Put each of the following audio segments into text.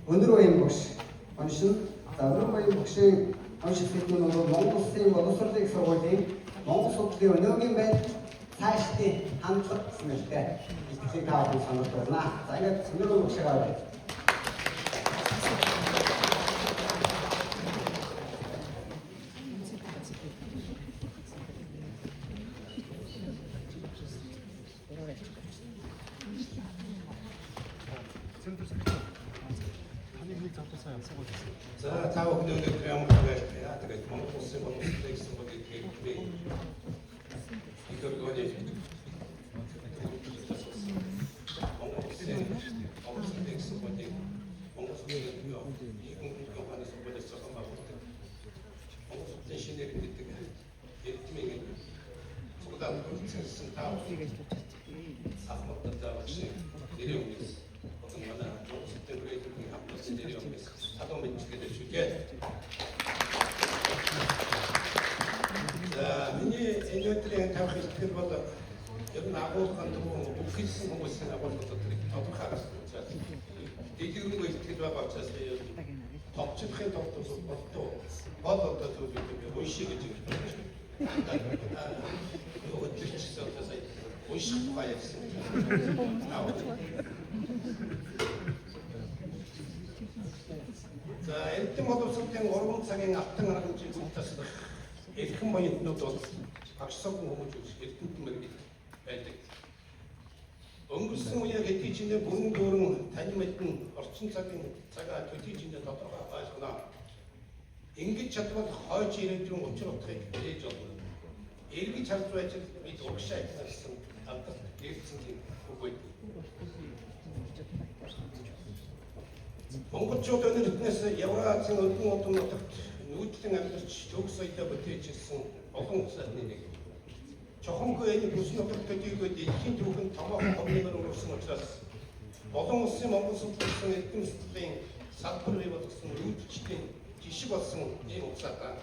Өндөр Уян багш уншина. За Өндөр Уян багшийн унших сэдв нь бол Монгол Улсын боловсролын их сургуулийн Монгол судлалын өнөөгийн байдал цаашдын хандлага гэсэн нэртэй илтгэлийг та бүхэн сонсож байна. За ингээд Өндөр Уян багшийг авъя. За та бүхэн өнөөдөр ямар байлаа. Тэгээд Монгол Улсын боловсролын их сургуулийн директорийн их өргөний Монгол Улсын боловсролын их сургуулийн Монгол Улсын нийгмийн компани сургуулиас зохион байгуулдаг Монгол Улсын шинээр гэдэг эрдмийн цуглаанд хүрэлцсэн та бүхэн Ахмад багшийн нэрийн өмнөөс болон манай Монгол Улсын хүрээлэнгийн хамтлалын нэрийн өмнөөс залуу мэдчилгээ дэвшүүлье. За миний энэ өдрийн тавих илтгэл бол ер нь агуулгын түрүүн бүх хэлсэн хүмүүсийн агуулга дотор тодорхой гарсан учраас дэлгэрэнгүй илтгэл байгаа учраас би ер нь товчлохын тулд болтоо гол одоо зүйлүүдийг би уншия гэж хэлж байна. Нөгөө ч гэсэн одоо сая унших тухай ярьсан. За Эрдэм боловсролын 3 цагийн алтан аргамжийг үл таслах эрхэм буянтнууд бол багш сонгон хүмүүжүүлж эрдэмтэн мэргэд байдаг. Өнгөрсөн үеэр хэдий ч нэ бүрэн дүүрэн тань мэдэн орчин цагийн цагаа төдий ч нэ тодорхой ойлгоно. Ингэж чадвал хойч ирээдүйн учир утгыг нээж олно. Эргэж харж байж бид урагшаа ихсэн алдарт дээрцэн үг байдаг. Монголчууд өнөр эрднээс Евразийн өргөн удам нутагт нүүдлэн амьдарч төг соёлоо бүтээж ирсэн олон улсаатны нэг. Чухамгүй энэ бүс нутагт төдийгүй дэлхийн түүхэнд томоохон ховноор өрөвсөн учраас олон улсын монгол судлалсан эрдэм судлалын салбар бий болгосон нүүдэлчдийн жишг болсон ийм улсаатай.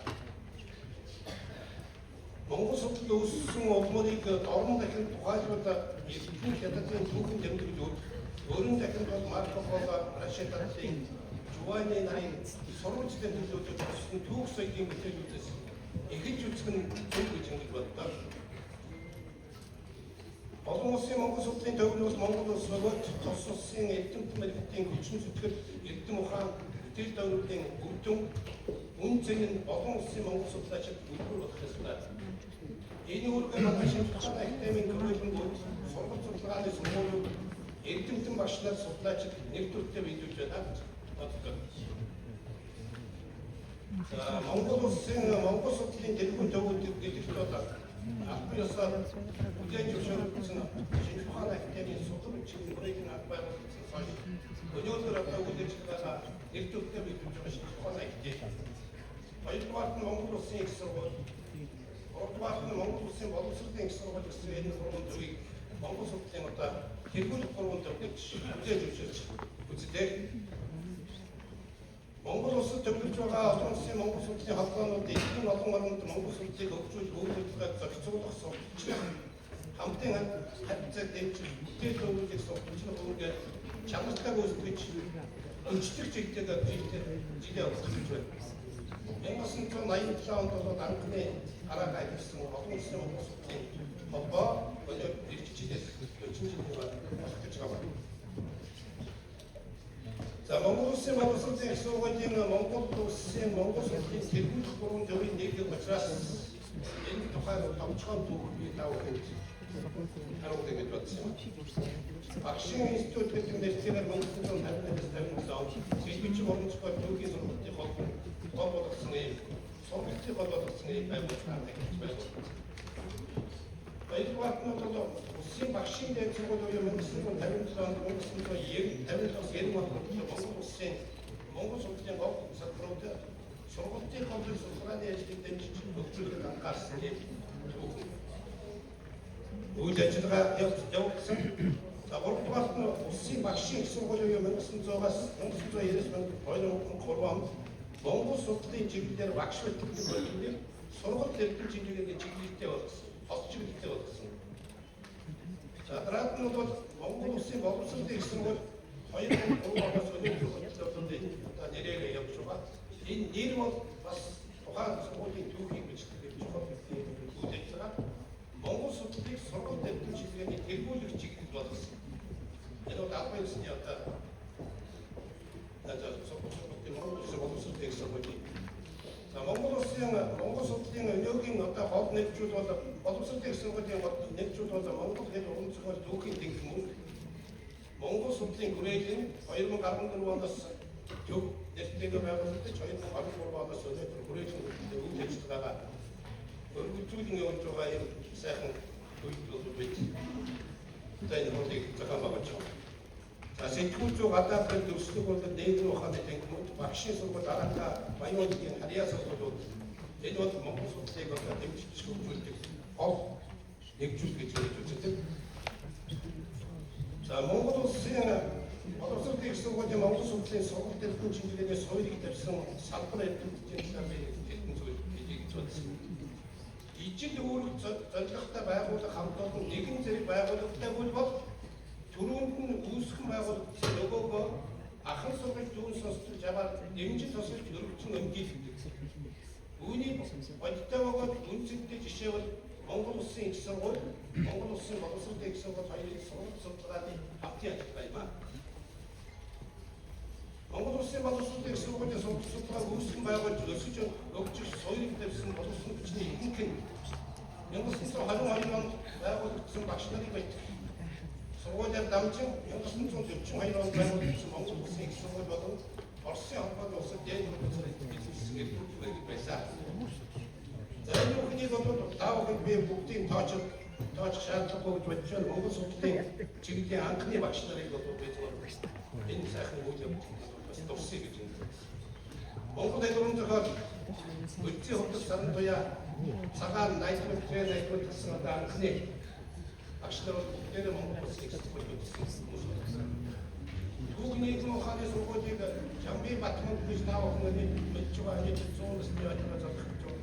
Монгол судлал үүссэн улмыг дорн дахин тухайлбал эрдэнэ хятадын түүхэн тэмдэглүүд өөрөн дахинд бол Марко Поло, Рашид Аттын, Жуваны нарын сурвалж тэмдэглүүдэд туссан түүх соёлын бүтээлүүдээс эхэлж үзэх нь зөв гэж ингэж боддог. Олон улсын Монгол судлалын төвлөрөл бас Монгол улс бөгөөд тус улсын эрдэмтэн мэргэдийн хүчин зүтгэл, эрдэм ухаан, бүтээл дөрвүүдийн үр дүн, үн цэн нь олон улсын Монгол судлаачид үлгэр болох ёстой. Энэ үүргээр манай шинжлэх ухааны академийн хүрээлэнгүүд сургалт судалгааны сургуулиуд эрдэмтэн багш нар судлаачид нэг дүртэй биелүүлж байна гэж боддог. За Монгол улсын Монгол судлалын тэргүүн төвүүд гэдэгт бол албан ёсоор бүлээн зөвшөөрөгдсөн шинжлэх ухааны академийн судлал чиглэлийн хүрээлэн алба байгуулагдсан хойш өнөөдөр одоо үйл ажиллагаагаа нэг дүртэй биелүүлж байгаа шинжлэх ухааны академи. Хоёрдугаарт нь Монгол улсын их сургууль, гуравдугаарт нь Монгол улсын боловсролын их сургууль гэсэн энэ гурван төвийг Монгол судлалын одоо тэргүүлэх гурван төв гэж бүлээн зөвшөөрч үзлээ. Монгол улсад төвлөрч байгаа олон улсын Монгол судлалын холбоонууд дэлхийн олон оронд Монгол судлалыг хөгжүүлэх үйл ажиллагааг зохицуулах, сурталчлах, хамтын харилцааг дэмжих, бүтээл төвлөрийг сурталчлах үүргээр чанартай гүйцэтгэж өчтөх чигтээ жилээ явуулах гэж байна. 1987 онд бол анхны гараагаа ирсэн олон улсын Монгол судлалын холбоо өнөө эх жилээс 40 жилийн болох гэж байгаа. За Монгол Улсын боловсролын их сургуулийн Монгол улсын Монгол судлалын тэргүүлэх гурван төвийн нэг учраас энэ тухай товчхон түүх би та бүхэнд харуулъя гэж бодсон юм. Багшийн институт гэдэг нэртэйгээр 1958-аас 57 онд сэлбэжиг оронцгой түүхийн сургалтын холбоо гол болгосон ийм сургалтын гол болгосон ийм байгууллага гэж байгуулсан. Хоёрдугаарт нь бол улсын багшийн дээд сургууль буюу 1957 онд 1957-аас 90 онд Монгол улсын Монгол судлалын гол салбарууд сургалтын гол судалгааны ажлыг дэмжиж хөгжүүлэхэд анхаарсан ийм түүхэн үйл ажиллагаа явуулсан. За гуравдугаарт нь улсын багшийн их сургууль буюу 1900-аас 1990-аас 2003 онд Монгол судлалын чиглэлээр багш бэлтгэдэг болон сургалт эрдэм чиглэлээр чиглэлтэй болгосон, хол чиглэлтэй болгосон. За дараад нь бол Монгол улсын боловсролын их сургууль 2003 оноос өнөөдөр хүртэл Нэр бол бас тухайн сургуулийн түүхийг бичдэг чухал үйл ажиллагаа. Монгол судлалыг сургууль эрдэм чиглэлийн тэргүүлэх чиглэл болгосон. Энэ бол албан ёсны одоо сургуулийн Монгол Улсын боловсрол их сургуулийн. За Монгол Улсын Монгол судлалын өнөөгийн одоо гол нэгжүүл бол боловсрол их сургуулийн гол нэгжүүл бол монгол хэл уран зохиол түүхийн тэнхим мөнгө. Монгол судлалын хүрээлэн 2014 оноос төв нэртэйгээр байгуулагдаж 2023 оноос өнөөдөр хүрээлэн үйл ажиллагаагаа өргөжүүлэн явуулж байгаа юм сайхан үйл бол бид одоо энэ хуулийг зохион байгуулж байгаа. За сэтгүүл зүй гадаадын төвслөг бол нийгмийн ухааны танхимууд, багшийн сургууль Аранга, Баян-Уулын харьяа сургуулиуд энэ бол Монгол судлалыг одоо дэмжиж хөгжүүлдэг гол нэгжүүл гэж хэлж үздэг. За Монгол улсын боловсролын их сургуулийн Монгол судлалын сургалт эрдэм чиглэлийн суурийг тавьсан салбар эрдэмтдийн талаар би хэдэн зүйл хэлье гэж бодсон. Ижил үүрэг зорилготой байгууллага хамт олон нэгэн зэрэг байгууллагатай бол түрүүнд нь үүсгэн байгуулагдсан нөгөөгөө ахан сургалт дүүн сонсдол жаваар дэмжин тусалж өргөжин өндийлгдэг. Үүний бодиттой бөгөөд үн цэнтэй жишээ бол Монгол Улсын их сургууль, Монгол Улсын боловсролын их сургууль хоёрын сургалт судалгааны хамтын ажиллагаа юм аа. Монгол Улсын боловсролын их сургуулийн сургалт судалгааг үүсгэн байгуулж өсөж өгчих суурийг тавьсан боловсрол хүчний ихэнх нь 1922 онд байгуулагдсан багш нарыг байтгах. Сургуулиар дамжин 1942 онд байгуулагдсан Монгол Улсын их сургууль болон Оросын холбооны улсад дээд сургуулиуд эзэмшсэн эрдэмтдүүд байсан. За энэ бүхнийг бол та бүхэнд би бүгдийг тооцох шаардлагагүй гэж бодож байна. Монгол судлалын чиглэлийн анхны багш нарыг бол би зүгээр энэ сайхан үйл явдлыг бас дурсъя гэж байна. Монгол хэл уран зохиол Өдсийн хувцас саран туяа цагаан 80 80 гэсэн одоо анхны багш нар бол бүгдээрээ Монгол Улсын их сургуульд үзсэн хүмүүс байна. Түүх нийгмийн ухааны сургуулийг Жамби Батман гэж та бүхэн мэдж байгаа энэ 100 насны ажиллагаа золгож байгаа.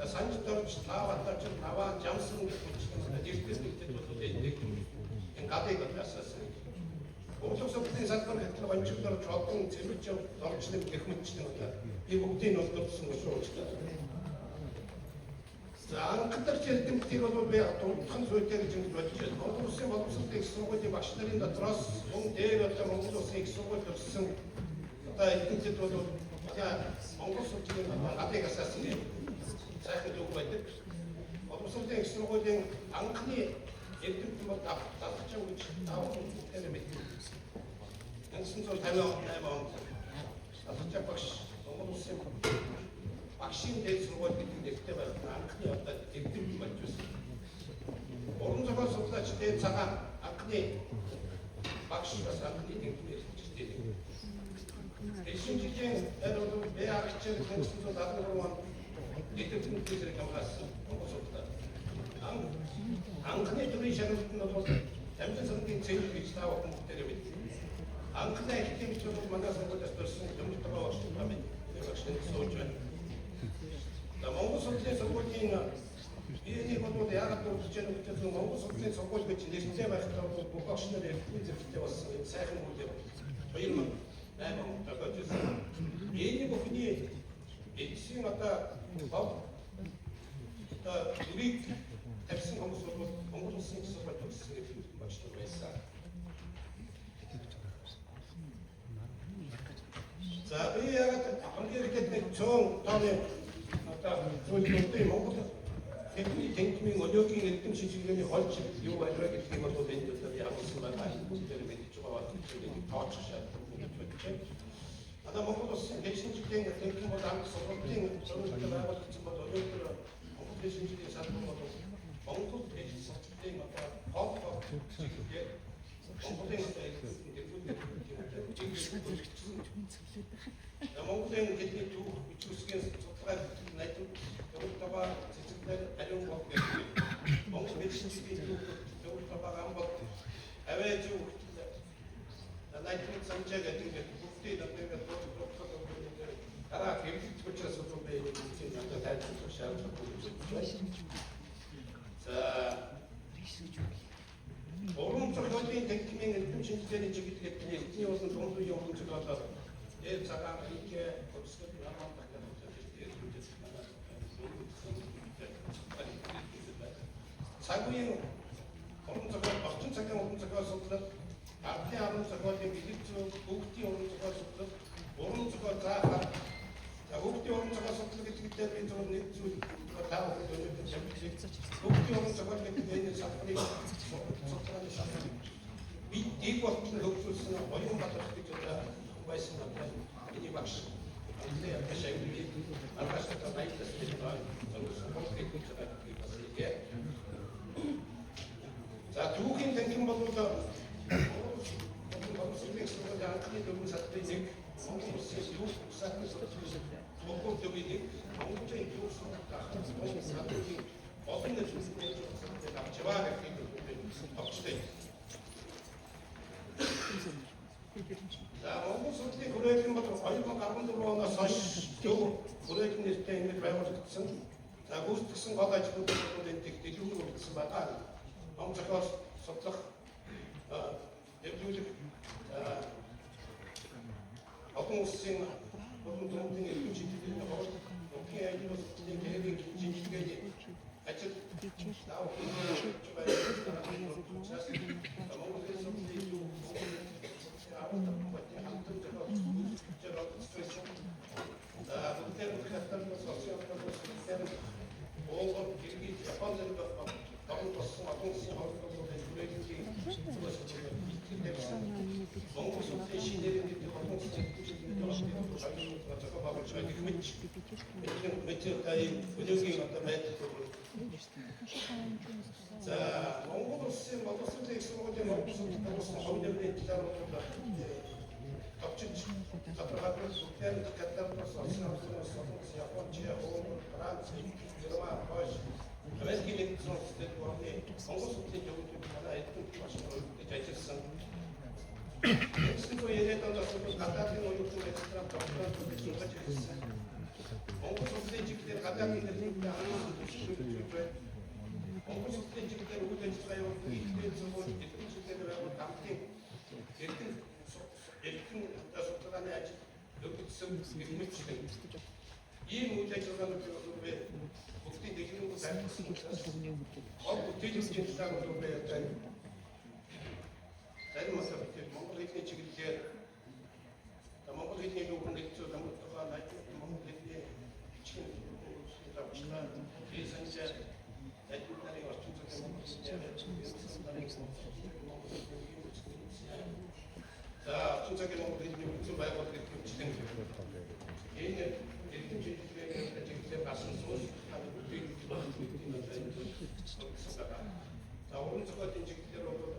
За санж дорж Лава дорж Лава Жамсан гэх мэт нэртэс нэгтэд бол энэ нэг энэ гадыг бол асаасан. Урлаг судлалын салбар хэтлэг онцлог дорж одон цэмэлж доржлог гэх мэтчлэн одоо би бүгдийг нь бол дурдсан гэж уучлаа. За анхдагч эрдэмтдийг бол би дурдах нь зүйтэй гэж ингэж бодож байна. Монгол Улсын боловсролын их сургуулийн багш нарын дотроос мөн дээр одоо Монгол Улсын их сургууль төгссөн одоо эрдэмтэд бол одоо Монгол судлалын гадыг асаасан юм сайхан үг байдаг. Боловсролын их сургуулийн анхны эрдэмтэн бол Далхаж гэж та бүхэн бүгдээрээ мэднэ. 1958 онд Далхаж багш Монгол Улсын багшийн дээд сургууль гэдэг нэртэй байх анхны одоо эрдэмтэн болж байсан. Уран зохиол судлаач дээд цагаан анхны багш бас анхны эрдэмтэн эрдэмтдтэй. Дэлхийн жилийн энэ бол бэ агчаар 1973 онд эрдэмтэн зэрэг хамгаалсан Монгол судлаа. Анхны төрийн шагналт нь бол Дамжин сангийн цэвэр гэж та бүхэн бүгдээрээ мэднэ. Анхны академик бол манай сургуулиас төрсэн Төмөртөгөө багш нар байна. Тэр багш нар сууж байна. За Монгол судлалын сургуулийн биенийг бол яагаад дурдж яах вэ гэвэл Монгол судлалын сургууль гэж нэртэй байхдаа бол бүх багш нар эрдэмтэн зэрэгтэй болсон энэ сайхан үйл явдал 2008 онд тохиолдож байсан. Энэ бүхний эцсийн одоо гол одоо дүрийг тавьсан хүмүүс бол Монгол Улсын их сургууль төгссөн эрдэмтэн багш нар байсан. За би яагаад хамгийн ихэд нэг 100 тооны одоо зүйл дурдъя. Монгол хэлний тэнхимийн өнөөгийн эрдэм шижиглэлийн хол чиглэл юу байх вэ гэдгийг бол энд одоо би харуулсан байгаа. Энэ бүгдээр мэдэж байгаа бол энийг тооцох шаардлагатай гэж бодож байна. Одоо Монгол Улсын хэл шинжилгээний тэнхим бол анх сургуулийн зөвлөлтөд байгуулагдсан бол өнөөдөр Монгол хэл шинжилгээний салбар бол Монгол хэл судлалын одоо гол гол чиглэлээр Монголын одоо Монголын хэлний түүх бичвэсгийн судалгаа найдвар төвлөртөөгөө цэцэглэр ариун бод гэх Монгол хэл шинжилгээний түүх төвлөртөөгөө ам бод аваа зүү хүртэл найдвар санжаа гэдэг бүгдийг одоо ингээд дурдах дараа хэвлэж учраас бол би энэ одоо тайлбарлах шаардлагагүй гэж бодож байна. За уран зохиолын тэнхимийн эрдэм шинжилгээний чиглэл гэдэг нь эртний болон дунд үеийн уран зохиолоор Дээр цагаан хийгээ төгсгөл наман дахиад цаг үеийн уран зохиол, орчин цагийн уран зохиол судлал, ардын уран зохиолын бэлэг зүйн, хүүхдийн уран зохиол судлал, уран зохиол заахаар. За, хүүхдийн уран зохиол судлал гэдэг дээр би зөвхөн нэг зүйл та бүхэнд өнөөдөр чамжлыг. Хүүхдийн уран зохиол гэдэг энэ салбарыг судалгааны салбар. Бид дэг болтол хөгжүүлсэн оюун бадрах гэж одоо байсан байна. Миний багш Андрей Аркашевич Аркашевич баярлалаа гэж байна. Зөвхөн гэж байгаа гэдгийг бас хэлье. За, түүхийн танхим бол Монгол сургуулийн анхны дөрвөн салбарын нэг, Монгол Улсын түүх сайхны сургууль төвийн нэг, Монголын түүх сургалтын Монгол олон нэр хүндэт авч яваа гэдгийг товчтой. За, Монгол судлалын хүрээлэн бол 2014 оноос хойш төв хүрээлэн нэртэй ингэж байгуулагдсан. За, гүйцэтгэсэн гол ажлууд бол энэ их дэлгүүр үлдсэн байгаа. Ном зохиол судлах, дэвжүүлэх, олон улсын болон төмөдийн эрхэм чиглэлийн хол, нутгийн аялал судлалын гэрээний шинжилгээний ажил давх байгаа. Учраас Монголын судлалын төв хамтран зохиол гүйцэтгэж оролцож. За, бүгдээр хятад бас Оросын улс, Монгол, Киргиз, Япон зэрэг орон болсон олон улсын холбоосууд хүрээлэнгийн зүгээс итгэл тавьсан. Монгол судлалын шинээр гэдэг олон улсын зохион байгуулж байгаа гэх мэт мэт энэ өнөөгийн одоо байдал. За, Монгол улсын боловсролын их сургуулийн Монгол судлалын байгуулсан хувь нэмрийн талаар бол товчиж тодорхойлбол бүгдээр Катар бас Оросын улс, Солонгос, Япон, Чех, Монгол, Франц, Герман, Польш, Америкийн нэгдсэн улс орны Монгол судлалын төвүүд манай эрдэмтд маш өргөдөж ажилласан. 1990-ад оноос бол гадаадын оюутан магистрат докторант судалж эхэлсэн. Монгол судлалын чиглэлээр гадаадын эрдэмтдийн анхан түвшин байна. Монгол судлалын чиглэлээр үйл ажиллагаа явуулдаг их дээд сургууль, эрдэм чиглэлээр байгуулдаг хамтын эрдэм эрдэм судалгааны ажил өргөдсөн гэх мэтчлэн ийм үйл ажиллагаануудыг бол би бүгдийн дэлгэрэнгүй тайлбарласан учраас гол бүтээлүүдийн талаар бол би одоо зарим асуулт Монгол хэлний чиглэлээр Монгол хэлний нүүрэн хэлцүү намтгаа найдвар Монгол хэлний бичгийн давчлаа санжаа зарим нарын орчин цагийн Монгол хэлний Монгол хэлний. За, орчин цагийн Монгол хэлний үндсэн байгууллага гэх мэтчлэн энэ эрдэм чиглэлээр чиглэлээр гарсан сууш бүтээгдэхүүн байгаа. За, уран зохиолын чиглэлээр бол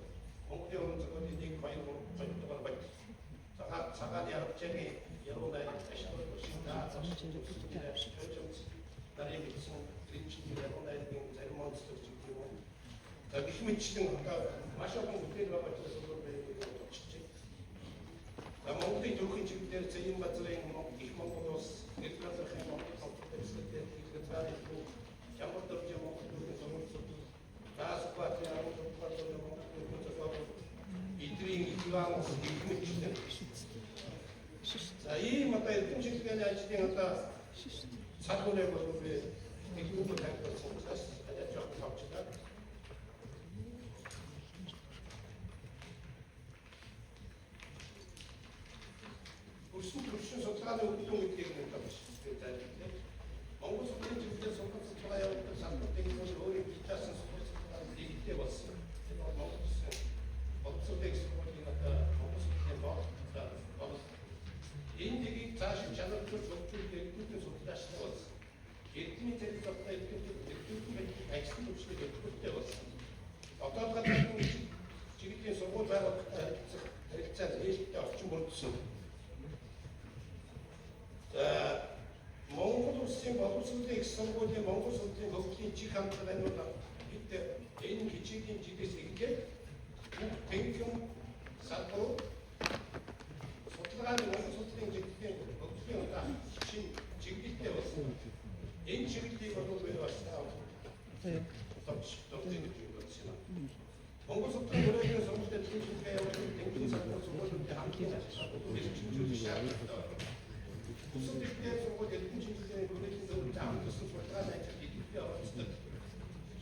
Монголын уран зохиолын 1 2 3 2 дугаар бод. Цагаан ярвчааны яруу найраг нарын бичсэн гринчин яруу найргийн зарим онцлог гэдэг юм уу. За, гэх мэтчлэн одоо маш олон бүтээл байгаа учраас би товчж байна. За, Монголын түүхийн чиглэлээр Зэйн газрын их Монгол улс, Гэрэл газрын Монгол хотод дэвсгэртэй хил хязгаарын түүх, Чамбар дөржийн Монгол түүхийн сургууль судлал, Даасбаатын 17 дугаар зууны Монгол түүхийн зохиол, Идрийн Иван ус гэх мэтчлэн. За, ийм одоо эрдэм чиглэлийн ажлын одоо цаг үеийг бол би дэлгэрэнгүй тайлбарласан учраас арай жоох товчлаа. Өрсөн төршин судалгааны үр дүн гэдгийг нэг товч тайлбарлая. Монгол судлалын чиглэлээр сургууль судалгаа явуулдаг салбартын бол өөрийн бие даасан сургууль судалгааны нэгдээ болсон. Энэ бол Монгол улсын боловсролын их сургуулийн одоо Монгол судлалын бол энэ дэгийг цааш чанаржуулж хөгжүүлэх эрдэмтдийн судлаачтай болсон. Эрдмийн зэрэг одоо эрдэмтдийн ажлын төвчнийг өгөхтэй болсон. Одоо гадаадын чиглэлийн сургууль байгууллагатай харилцах харилцаа нээлттэй орчин бүрдсэн. За, Монгол улсын боловсролын их сургуулийн Монгол судлалын хөгжлийн чиг хандлагын бид энэ хичээлийн жилээс эхлээд бүх тэнхим салбар судалгааны Монгол судлалын чиглэлийн хөгжлийн одоо шинэ чиглэлтэй болсон. Энэ чиглэлийг бол би бас товч товч гэж бодсон юм. Монгол судлалын хүрээний сургуультай эрдэм шилжлэгээ явуулах тэнгэрийн салбар сургуулиудын хамтын ажиллагааг эрчимжүүлэх шаардлагатай байна. Бусад ихтэй сургууль эрдэм шинжилгээний хүрээлэн зөвлөж амжилтсан судалгааны ажил идэвхтэй оролцдог.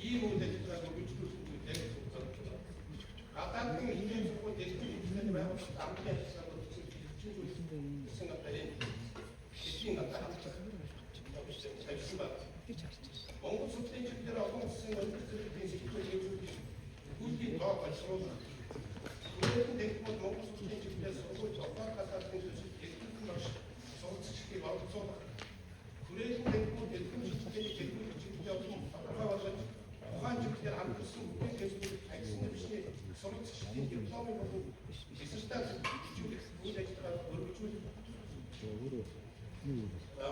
Ийм үйл ажиллагааг өргөжлүүлэх зүйлээр зөвлөж. Гадаадын ихтэй сургууль эрдэм шинжилгээний байгууллагад хамтын ажиллагааг эрчимжүүлэх гэсэн одоо энэ эдийн одоо хамтлах тавьсан байна. Монгол судлалын чиглэлээр олон улсын өндөр зэргийн сэтгэл хэрэгжүүлэх үйлдлийн тоо боловсруулах. Хүрээлэн тэгмүүд Монгол судлалын чиглэлээр сургууль зохион гадаадын төсөл эрдэмтэн багш суралцагчдыг оролцуулах. Хүрээлэн тэгмүүд эрдэм шинжилгээний хэрэгжүүлэх чиглэлээр олон тодорхой болгож тухайн чиглэлээр хамтарсан бүтээн төслүүд агсан түвшний суралцагчдын дипломын болон диссертац хөгжүүлэх үйл ажиллагааг өргөжүүлэх.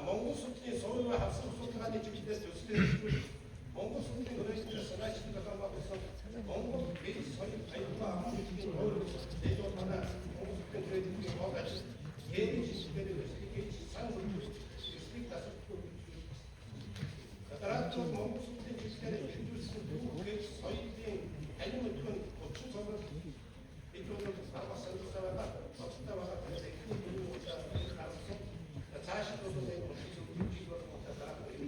Монгол судлалын суурь хавсар судалгааны чиглэлээр төслөө хэрэгжүүлэх. Монгол судлалын хүрээлэнээр санаачлан зохион байгуулсан Монгол хэл соёл аялал аман хэлний хууль дэд манай Монгол судлалын хүрээлэнээр гол ажил хээлийн шилжлэгээр төслийг хийж сан хөтөлбөр төслийг тасалдахгүй хэрэгжүүлэх. Дараачид Монгол судлалын чиглэлээр хэрэгжүүлсэн бүх хэл соёлын танин мэдхүйн 30 цуврал бид бол гаргах сануулсаар байгаа. Боцтой байгаа эхний дөрвөн удаа гаргасан. Цаашид бол энэ 30 цуврал жил болгон удаа дараах байна.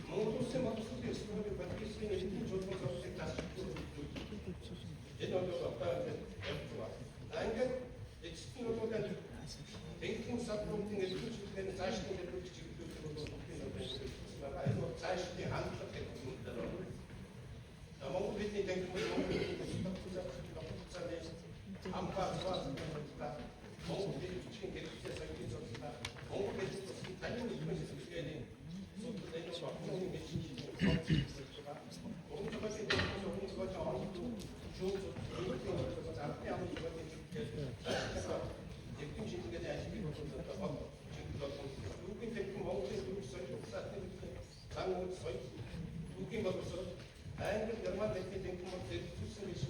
Монгол Улсын боловсролын их сургуулийн профессорын эрдэмтэн чуулган сургуулийг тасалдахгүй хэрэгжүүлэх. Энэ бол одоо ингээд явж байгаа. За ингээд эцэст нь бол Тэнгэрийн салбарын эрдэм шинжилгээний цаашдын хэрэгжүүлэх чиглэлүүдийг бол бүгдийг нь хэрэгжүүлсэн байгаа. Энэ бол цаашдын хандлага гэдэг юм дээр байна. За Монгол хэлний танхим Монгол хэлний тогтолцооны хамтаа судалгаа, Монгол хэл бичгийн хэрэгцээ соёлын судалгаа, Монгол хэлний тусгай танин мэдмэн шинжилгээний судлал энэ бол орчны хэл шинжилгээний судалгаа. Уран зохиолын танхим уран зохиолын орон шүүх судлал, анхны амын зохиолын чиглэлээр цаашдаа эрдэм шинжилгээний ажлыг бол одоо гол чиглэл болгон түүхийн танхим Монголын төвч соёл угсаатны зан үйл соёл түүхийн боловсрол Англи Герман хэлний танхим бол зэрэгцүүлсэн биш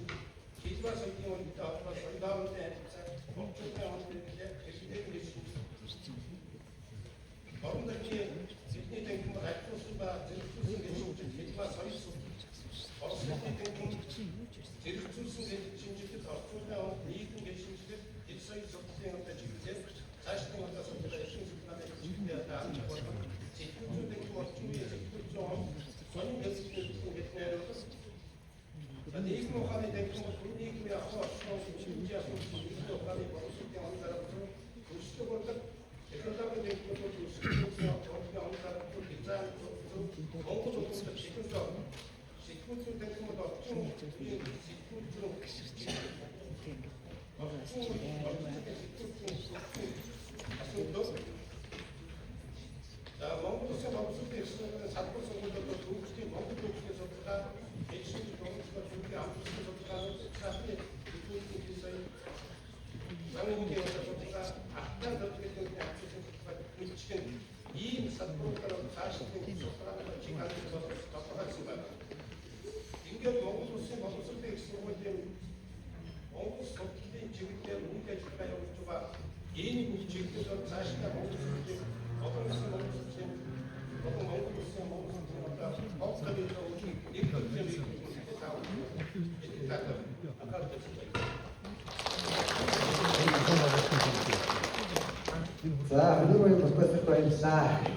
хэлбэр соёлын үнэтэй холбоо соёл хоорондын харилцаа орчуулгын он хэрэглээ хэрэглээ гэж Орон нутгийн хэлний танхим бол ажилтсан ба зэрэгцүүлсэн гэж хэлбэр соёл Орос хэлний танхим зэрэгцүүлсэн гэж шинжилэл орчуулгын он нийгэм гэж шинжилэл хэд соёл судлалын одоо чиглэлээр цаашдын одоо судалгаа эрхэм судалгааны чиглэлээр одоо амжих болгон сэтгэл зүйн танхим орчин үеийн сэтгэл зүйн он сонин хэлбэрийн хэлний найруулга. За нийгмийн ухааны танхим бол нийгмийн ахуй орчин шинжийн асуудал нийгмийн ухааны боловсролын он дарамт өрсөлдөг бодлого технологийн танхим бол өрсөлдөг бодлогын он дарамт дизайн Монгол улсад технологи сэтгэл зүйн танхим бол орчин үеийн сэтгэл зүйн асуудал. За Монгол Улсын боловсролын их сургуулийн салбар сургуулиуд түүхчдийн Монгол түүхчдийн судалгаа, хэлшин боловсрол түүхийн амжилтын судалгаанууд, цаашны түүхийн хэл соёл зан үеийн судалгаа, алтан зөвлөлийн амжилтын судалгаа мэдчлэн ийм салбаруудаар цаашдын судалгааны чиг хандлага болох тодорхойлсон байна. Ингээд Монгол Улсын боловсролын их сургуулийн Монгол судлалын чиглэлээр үйл ажиллагаа явуулж байгаа энэ бүх чиглэлээр цаашдаа Монгол судлалын олон улсын Монгол судлалын болон Монгол улсын Монгол судлалын одоо гол төрлийн нэг төрлийн энэ талаар анхаарал тавьсан. За, өнөө баяр профессорт баярлалаа.